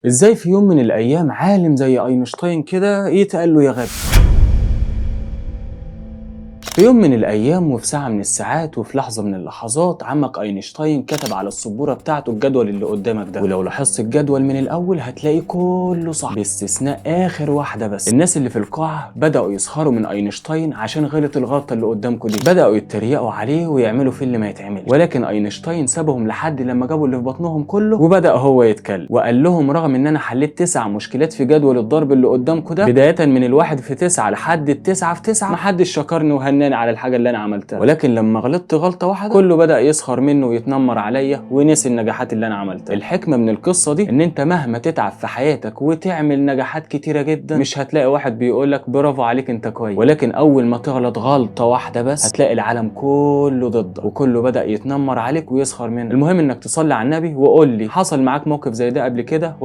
ازاي في يوم من الايام عالم زي اينشتاين كده يتقال له يا غبي؟ في يوم من الايام وفي ساعة من الساعات وفي لحظة من اللحظات عمك اينشتاين كتب على السبوره بتاعته الجدول اللي قدامك ده، ولو لاحظت الجدول من الاول هتلاقي كله صح باستثناء اخر واحدة بس. الناس اللي في القاعة بداوا يسخروا من اينشتاين عشان غلط الغلطة اللي قدامكم دي، بداوا يتريقوا عليه ويعملوا فيه اللي ما يتعمل، ولكن اينشتاين سابهم لحد لما جابوا اللي في بطنهم كله وبدا هو يتكلم وقال لهم رغم ان انا حليت 9 مشكلات في جدول الضرب اللي قدامكم ده بداية من 1 في 9 لحد 9 في 9 محدش شكرني وهناني على الحاجة اللي انا عملتها، ولكن لما غلطت غلطه واحدة كله بدا يسخر منه ويتنمر عليا ونسي النجاحات اللي انا عملتها. الحكمة من القصة دي ان انت مهما تتعب في حياتك وتعمل نجاحات كتيرة جدا مش هتلاقي واحد بيقولك برافو عليك انت كويس، ولكن اول ما تغلط غلطه واحدة بس هتلاقي العالم كله ضدك وكله بدا يتنمر عليك ويسخر منك. المهم انك تصلي على النبي وقول لي حصل معاك موقف زي ده قبل كده؟